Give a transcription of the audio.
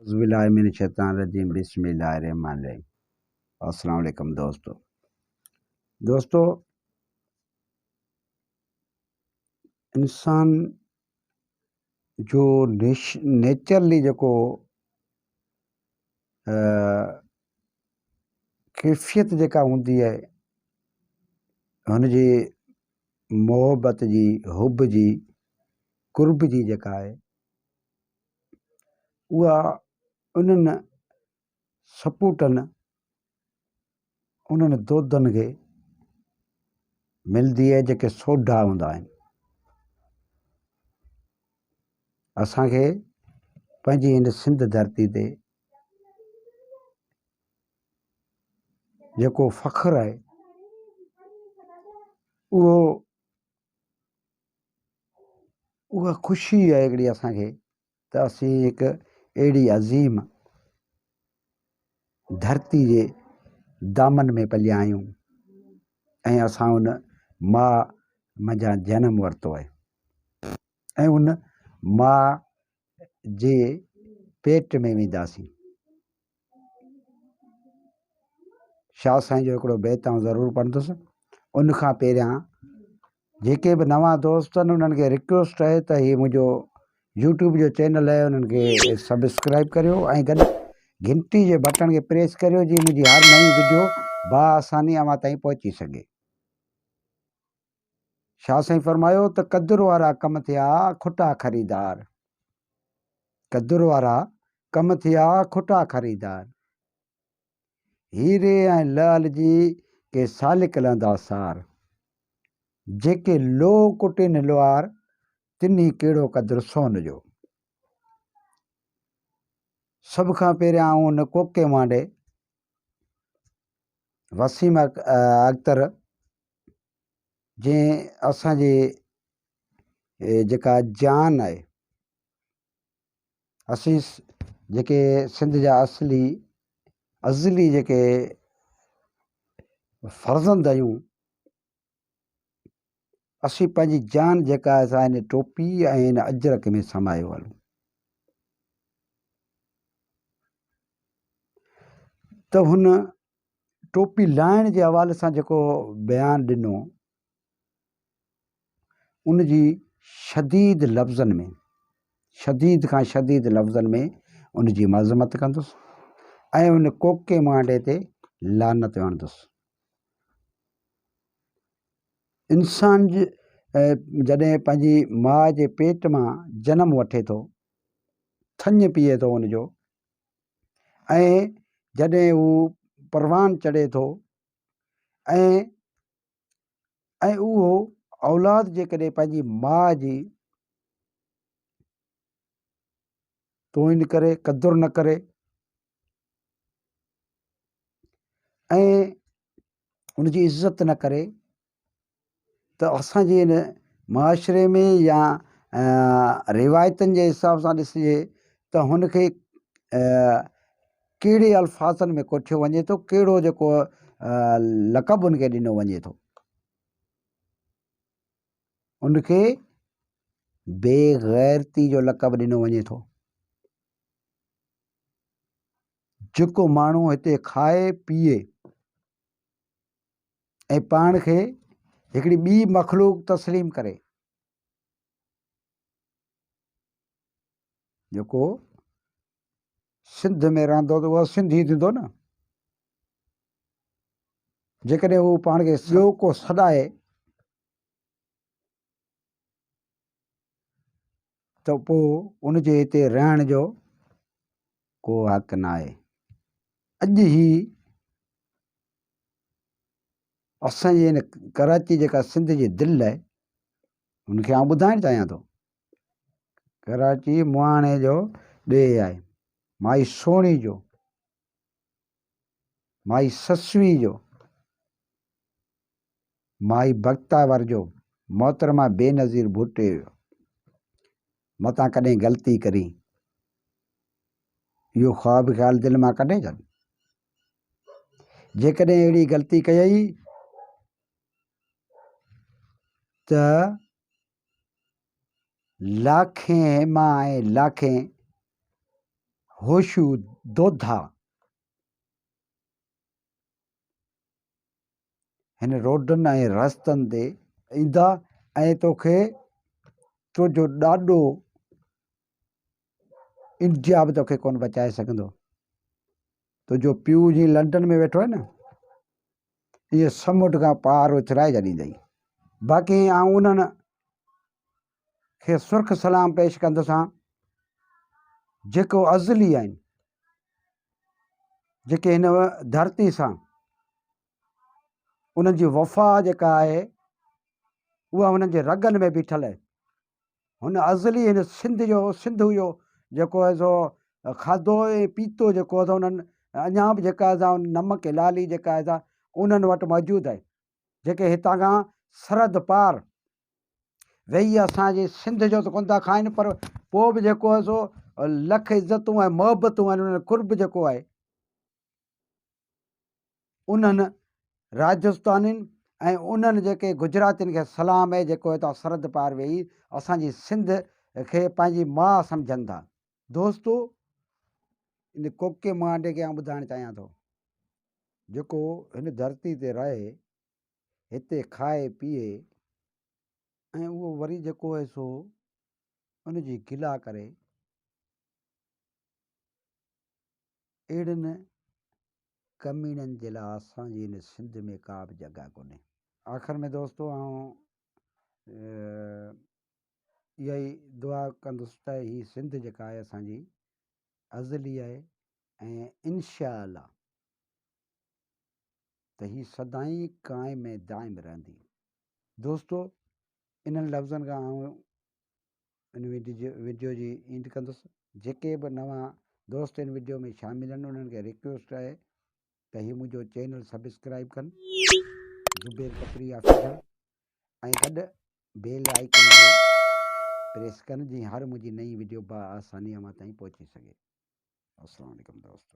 اعوذ من الشيطان الرجيم بسم الله الرحمن الرحيم السلام عليڪم دوستو دوستو انسان جو نيچرلي جيڪو ڪيفيت جيڪا هوندي آهي هن جي محبت جي حب جي قرب جي جيڪا آهي اها انهن سپوٽن انهن دودن کي ملندي آهي جيڪي سوڍا هوندا آهن. اسان کي پنهنجي هن سنڌ ڌرتي تي جيڪو فخر آهي اهو اها خوشي آهي هڪڙي اسان کي ته اسين هڪ اهڙي عظيم ڌرتي جي دامن ۾ پليا آهيون ۽ اسان ان ماء منجهان جنم ورتو آهي ۽ ان ماء جي پيٽ ۾ وينداسين. شاهه سائين جو هڪڙو بيت آئون ضرور پڙهندس ان کان پهريان جيڪي به نوان دوست آهن انهن کي رڪويسٽ آهي ته هي منهنجو يوٽيوب جو چينل آهي انهن کي سبسڪرائب ڪريو ۽ گڏ گهنٽي جي بٽڻ کي پريس ڪريو جيئن منهنجي هر نئين وڊيو با آساني اوهان تائين پهچي سگهي. شاهه سائين فرمايو ته قدر وارا ڪم ٿيا کٽا خريدار قدر وارا ڪم ٿيا کٽا خريدار هيري ۽ لعل جي ڪي سالڪ لهندا سار جيڪي لوهه ڪٽين لوهار تنهي ڪهڙو قدر سون جو. سڀ کان پهريان آئون ان ڪوڪي مانڊي وسيم اختر جنهن اسان جي جيڪا جان آهي اسين جيڪي سنڌ جا اصلي ازلي جيڪي فرزند آهيون اسين پنهنجي جان جيڪا آهي سا هن ٽوپي ۽ هن اجرڪ ۾ سمايو هلون ته هن ٽوپي لاهڻ جي حوالي سان جيڪو بيان ڏنو ان جي شديد لفظن ۾ شديد کان شديد لفظن ۾ ان جي مذمت ڪندس ۽ ان ڪوڪي مانڊي تي لعنت هڻندس. انسان جڏهن پنهنجي ماء جي پيٽ مان جنم وٺي ٿو ٿڃ پيئي ٿو ان جو ۽ جڏهن هو پروان چڙهي ٿو ۽ ۽ اهو اولاد جيڪڏهن پنهنجي ماء جي توهين ڪري قدر نه ڪري ۽ ان جي عزت نه ڪري ته اسان جي هن معاشري ۾ يا روايتن جي حساب سان ڏسجي ته هن کي ڪهڙي الفاظن ۾ ڪوٺيو وڃي ٿو ڪهڙو جيڪو لقب ان کي ڏنو وڃي ٿو ان کي بي غيرتي جو لقب ڏنو وڃي ٿو جيڪو ماڻهو هتي کائي پيئي ۽ پاڻ کي هڪڙي ٻي مخلوق تسليم ڪري جيڪو سنڌ ۾ رهندو ته اهو سنڌي ٿيندو نه جيڪڏهن هو پاڻ کي ٻيو ڪو سڏائي ته پوء ان جي هتي رهڻ جو ڪو حق ناهي. اڄ هي اسان جي هن ڪراچي جيڪا سنڌ جي دل آهي ان کي آئون ٻڌائڻ چاهيان ٿو ڪراچي مهاڻي جو ڏيهه آهي مائي سهڻي جو مائي سسوي جو مائي بختاور جو محترمه بينظير ڀٽي جو متان ڪڏهن غلطي ڪرين اهو خواب خيال دل مان ڪڍي ڇڏ جيڪڏهن اهڙي غلطي ڪيئي ته لاکين هيما ۽ لاکين هوشو دوڌا هن روڊن ۽ رستن تي ايندا ۽ توکي تنهنجو ڏاڏو انڊيا به توکي ڪونه بچائي سگهندو. تنهنجو پيء جيئن لنڊن ۾ ويٺو آهي نه ائين سمنڊ کان پار اڇلائي ڇڏيندئي. باقي آئون انهن کي سرخ سلام پيش ڪندسان جيڪو ازلي آهن، جيڪي هن ڌرتي سان انهن جي وفا جيڪا آهي اها انهن جي رڳن ۾ بيٺل آهي. هن ازلي هن سنڌ جو سنڌ جو جيڪو آهي سو کاڌو ۽ پيتو جيڪو آهي سو انهن اڃا به جيڪا آهي سا نمڪ حلالي جيڪا آهي سا انهن وٽ موجود آهي جيڪي هتان کان سرحد پار ويهي اسان جي سنڌ جو ته ڪونه ٿا کائن پر پوء به جيڪو آهي سو لک عزتون ۽ محبتون آهن انهن قرب جيڪو آهي انهن راجستانين ۽ انهن جيڪي گجراتين کي سلام اهي جيڪو هتان سرحد پار ويهي اسان جي سنڌ کي پنهنجي ماء سمجهن ٿا. دوستو ان ڪوڪي مهانڊي کي آئون ٻڌائڻ چاهيان ٿو جيڪو هن ڌرتي تي رهي هتي کائي پيئي ۽ اهو وري جيڪو آهي سو ان جي گلا ڪري اهڙن ڪميڻن جي لاء اسان جي هن سنڌ ۾ ڪا به جڳهه ڪونهي. آخر ۾ دوستو آئون اها ئي دعا ڪندس ته هي سنڌ جيڪا آهي اسان جي ازلي آهي ۽ انشاء الله ته هي سدائين قائم ۽ دائم رهندي. دوستو انهن لفظن کان آئون ان وڊيو جي اينڊ ڪندس جيڪي به نوان دوست ان وڊيو ۾ شامل آهن انهن کي ريڪويسٽ آهي ته هي منهنجو چينل سبسڪرائب ڪن زبير ڪپري آفيشل ۽ گڏ بيل آئيڪن کي پريس ڪن جيئن هر منهنجي نئين وڊيو با آساني اوهان تائين پهچي سگهي السلام عليڪم دوستو.